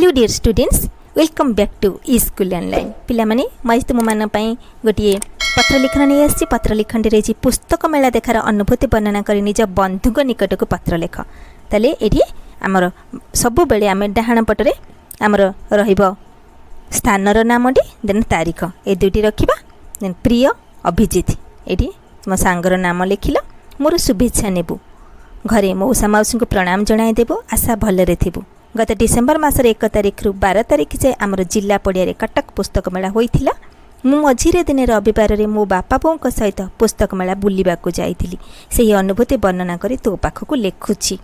Hello dear students, welcome back to E School Online. ପିଲାମାନେ, ମୁଁ ଆଜି ତୁମମାନଙ୍କ ପାଇଁ ଗୋଟିଏ ପତ୍ର ଲିଖନ ନେଇ ଆସିଛି। ପତ୍ର ଲିଖନଟି ରହିଛି ପୁସ୍ତକ ମେଳା ଦେଖାର ଅନୁଭୂତି ବର୍ଣ୍ଣନା କରି ନିଜ ବନ୍ଧୁଙ୍କ ନିକଟକୁ ପତ୍ର ଲେଖ। ତାହେଲେ ଏଠି ଆମର ସବୁବେଳେ ଆମେ ଡାହାଣ ପଟରେ ଆମର ରହିବ ସ୍ଥାନର ନାମଟି, ଦେନ୍ ତାରିଖ, ଏ ଦୁଇଟି ରଖିବା। ଦେନ୍ ପ୍ରିୟ ଅଭିଜିତ, ଏଠି ତୁମ ସାଙ୍ଗର ନାମ ଲେଖିଲ। ମୋର ଶୁଭେଚ୍ଛା ନେବୁ। ଘରେ ମଉସା ମାଉସୀଙ୍କୁ ପ୍ରଣାମ ଜଣାଇଦେବୁ। ଆଶା ଭଲରେ ଥିବୁ। ଗତ ଡିସେମ୍ବର ମାସର 1 ତାରିଖରୁ 12 ତାରିଖ ଯାଏ ଆମର ଜିଲ୍ଲା ପଡ଼ିଆରେ କଟକ ପୁସ୍ତକ ମେଳା ହୋଇଥିଲା। ମୁଁ ମଝିରେ ଦିନେ ରବିବାରରେ ମୋ ବାପା ବୋଉଙ୍କ ସହିତ ପୁସ୍ତକ ମେଳା ବୁଲିବାକୁ ଯାଇଥିଲି। ସେହି ଅନୁଭୂତି ବର୍ଣ୍ଣନା କରି ତୋ ପାଖକୁ ଲେଖୁଛି।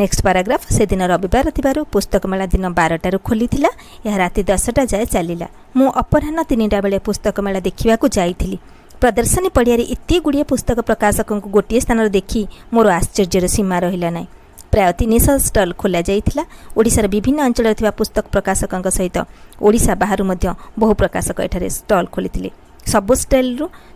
Next paragraph. ସେଦିନ ରବିବାର ଥିବାରୁ ପୁସ୍ତକ ମେଳା ଦିନ 12ଟାରୁ ଖୋଲିଥିଲା। ଏହା ରାତି 10ଟା ଯାଏ ଚାଲିଲା। ମୁଁ ଅପରାହ୍ନ 3ଟା ବେଳେ ପୁସ୍ତକ ମେଳା ଦେଖିବାକୁ ଯାଇଥିଲି। ପ୍ରଦର୍ଶନୀ ପଡ଼ିଆରେ ଏତେ ଗୁଡ଼ିଏ ପୁସ୍ତକ ପ୍ରକାଶକଙ୍କୁ ଗୋଟିଏ ସ୍ଥାନରେ ଦେଖି ମୋର ଆଶ୍ଚର୍ଯ୍ୟର ସୀମା ରହିଲା ନାହିଁ। ପ୍ରାୟ 300 ଷ୍ଟଲ୍ ଖୋଲାଯାଇଥିଲା। ଓଡ଼ିଶାର ବିଭିନ୍ନ ଅଞ୍ଚଳରେ ଥିବା ପୁସ୍ତକ ପ୍ରକାଶକଙ୍କ ସହିତ ଓଡ଼ିଶା ବାହାରୁ ମଧ୍ୟ ବହୁ ପ୍ରକାଶକ ଏଠାରେ ଷ୍ଟଲ୍ ଖୋଲିଥିଲେ। ସବୁ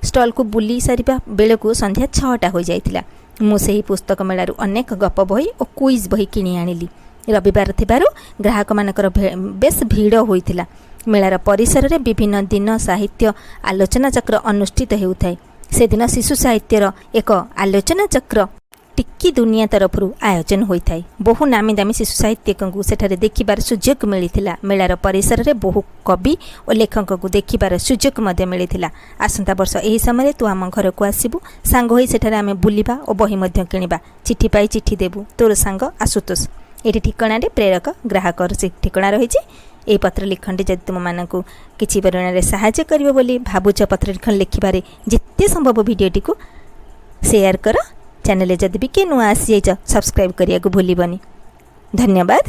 ଷ୍ଟଲ୍କୁ ବୁଲି ସାରିବା ବେଳକୁ ସନ୍ଧ୍ୟା 6ଟା ହୋଇଯାଇଥିଲା। ମୁଁ ସେହି ପୁସ୍ତକ ମେଳାରୁ ଅନେକ ଗପ ବହି ଓ କୁଇଜ୍ ବହି କିଣି ଆଣିଲି। ରବିବାର ଥିବାରୁ ଗ୍ରାହକମାନଙ୍କର ବେଶ୍ ଭିଡ଼ ହୋଇଥିଲା। ମେଳାର ପରିସରରେ ବିଭିନ୍ନ ଦିନ ସାହିତ୍ୟ ଆଲୋଚନା ଚକ୍ର ଅନୁଷ୍ଠିତ ହେଉଥାଏ। ସେଦିନ ଶିଶୁ ସାହିତ୍ୟର ଏକ ଆଲୋଚନା ଚକ୍ର ଟିକି ଦୁନିଆ ତରଫରୁ ଆୟୋଜନ ହୋଇଥାଏ। ବହୁ ନାମୀ ଦାମୀ ଶିଶୁ ସାହିତ୍ୟିକଙ୍କୁ ସେଠାରେ ଦେଖିବାର ସୁଯୋଗ ମିଳିଥିଲା। ମେଳାର ପରିସରରେ ବହୁ କବି ଓ ଲେଖକଙ୍କୁ ଦେଖିବାର ସୁଯୋଗ ମଧ୍ୟ ମିଳିଥିଲା। ଆସନ୍ତା ବର୍ଷ ଏହି ସମୟରେ ତୁ ଆମ ଘରକୁ ଆସିବୁ। ସାଙ୍ଗ ହୋଇ ସେଠାରେ ଆମେ ବୁଲିବା ଓ ବହି ମଧ୍ୟ କିଣିବା। ଚିଠି ପାଇ ଚିଠି ଦେବୁ। ତୋର ସାଙ୍ଗ ଆଶୁତୋଷ। ଏଠି ଠିକଣାରେ ପ୍ରେରକ ଗ୍ରାହକର ସେ ଠିକଣା ରହିଛି। ଏହି ପତ୍ର ଲିଖନଟି ଯଦି ତୁମମାନଙ୍କୁ କିଛି ପରିମାଣରେ ସାହାଯ୍ୟ କରିବ ବୋଲି ଭାବୁଛ ପତ୍ର ଲିଖନ ଲେଖିବାରେ, ଯେତେ ସମ୍ଭବ ଭିଡ଼ିଓଟିକୁ ସେୟାର କର। ଚ୍ୟାନେଲରେ ଯଦି ବି କିଏ ନୂଆ ଆସିଯାଇଛ, ସବସ୍କ୍ରାଇବ୍ କରିବାକୁ ଭୁଲିବନି। ଧନ୍ୟବାଦ।